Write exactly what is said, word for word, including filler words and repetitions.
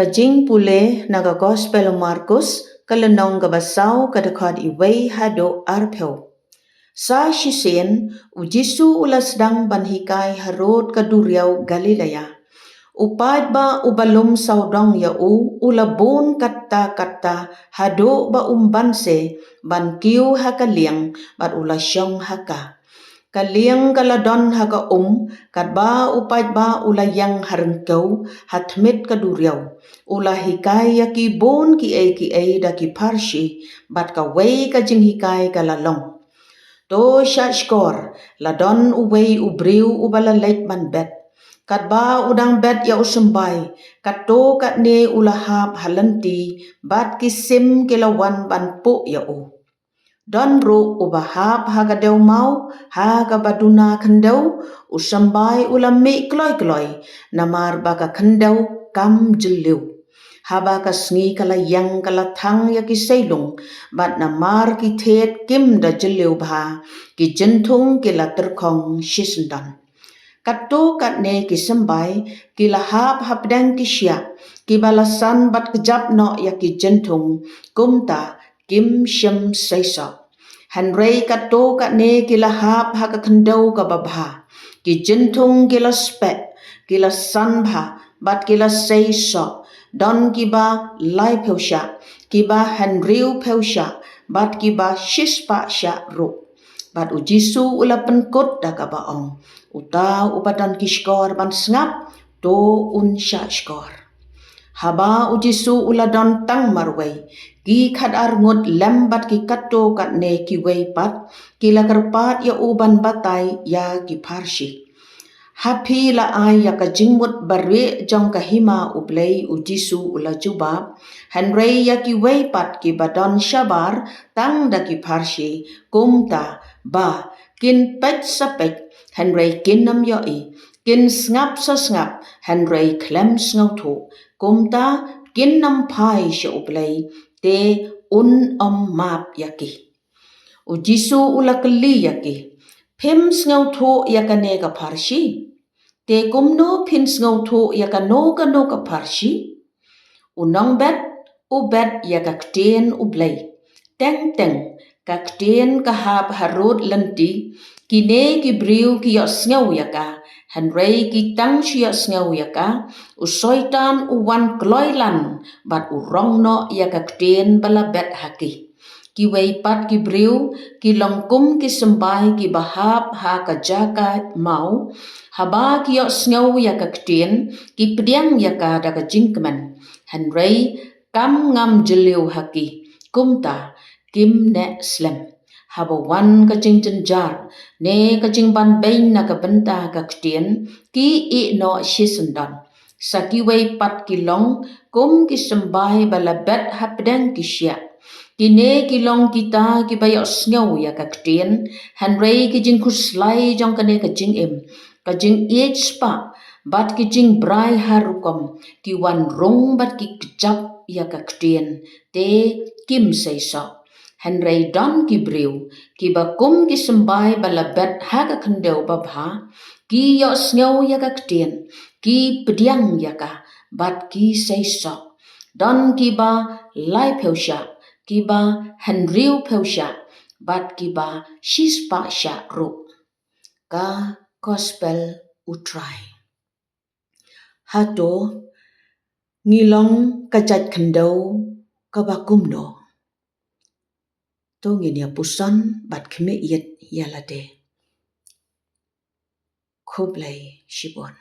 Ka jingpule na ka Gospel u Markus, ka lynnong kaba saw, ka dkhot wei haduh arphew. Sa shisien, u Jisu u la sdang ban hikai harud ka duriaw Galilea. U paidbah uba lum sawdong ïa u, u la bun katta katta, haduh ba um banse ban kiew ha ka lieng, bad u la shong ha ka. Ka lieng ka la don ha ka um, katba u paidbah u la ïeng ha ryngkew, ha thmit ka duriaw. U la hikai ïa ki bun kiei kiei da ki pharshi, bad kawei ka jinghikai ka la long: To shahshkor, la don uwei u briew uba la leit ban bet. Katba u dang bet ïa u symbai, katto katne u la hap ha lynti, bad ki sim ki la wan ban puh ïa u. Don ruh uba hap ha ka dewmaw, ha kaba duna khyndew, u symbai u la mih kloi kloi, namar ba ka khyndew kam jylliew. Haba ka sngi ka la ïeng, ka la thang ïa ki seilung, bad namar ki thied kim da jylliew bha, ki jynthung ki la tyrkhong shisyndon. Katto katne ki symbai ki la hap hapdeng ki shiah, kiba la san bad kjap noh ïa ki jynthung, kumta kim shym sei soh. Hynrei katto katne ki la hap ha ka khyndew kaba bha. Ki jynthung ki la speh, ki la san bha, bad ki la sei soh. Don kiba laiphew shah, kiba hynriewphew shah, bad kiba shispah shah ruh. Bad u Jisu u la pynkut da kaba ong: Uta uba don ki shkor ban sngap, to un shahshkor. Haba u Jisu u la don tang marwei, ki khatar ngut lem bad ki katto katne kiwei pat, ki la kyrpad ïa u ban batai ïa ki pharshi. Ha phi la ai ïa ka jingmut barieh jong ka hima U Blei, u Jisu u la jubab, hynrei ïa kiwei pat kiba don shabar tang da ki pharshi, kumta ba kin peit sa peit, hynrei kin ym ïohi, kin sngap sa sngap, hynrei khlem sngewthuh, kumta kin ym phai sha U Blei, te un ym map ïa ki. U Jisu u la kylli ïa ki: Phim sngewthuh ïa kane ka pharshi? Te kumno phin sngewthuh ïa kano kano ka pharshi? U nongbet u bet ïa ka ktien U Blei. Teng teng ka ktien ka hap harud lynti, kine ki briew ki ïohsngew ïa ka, hynrei ki tang shu ïohsngew ïa ka, u Soitan u wan kloi lan bad u rong noh ïa ka ktien ba la bet ha ki. Kiwei pat ki briew ki long kum ki symbai kiba hap ha ka jaka maw, haba ki ïohsngew ïa ka ktien, ki pdiang ïa ka da ka jingkmen. Hynrei kam ngam jylliew ha ki, kumta kim neh slem. Haba wan ka jingjynjar ne ka jingbanbeiñ na ka bynta ka ktien, ki ïeh noh shisyndon. Sa kiwei pat ki long kum ki symbai ba la bet hapdeng ki shiah. Kine ki long kita kiba ïohsngew ïa ka ktien, hynrei ki jingkhuslai jong kane ka jingim, ka jingïeit spah, bad ki jingbrai har rukom, ki wan rung bad ki kjap ïa ka ktien, te kim sei soh. Hynrei don ki briew kiba kum ki symbai ba la bet ha ka khyndew babha, ki ïohsngew ïa ka ktien, ki pdiang ïa ka, bad ki sei soh. Don kiba laiphew shah, kiba hynriewphew shah, bad kiba shispah shah ruh. Ka Gospel U Trai. Hato ngi long ka jait khyndew kaba kumno? To ngin ïa puson bad khmih ïit ïa lade. Khublei shibun.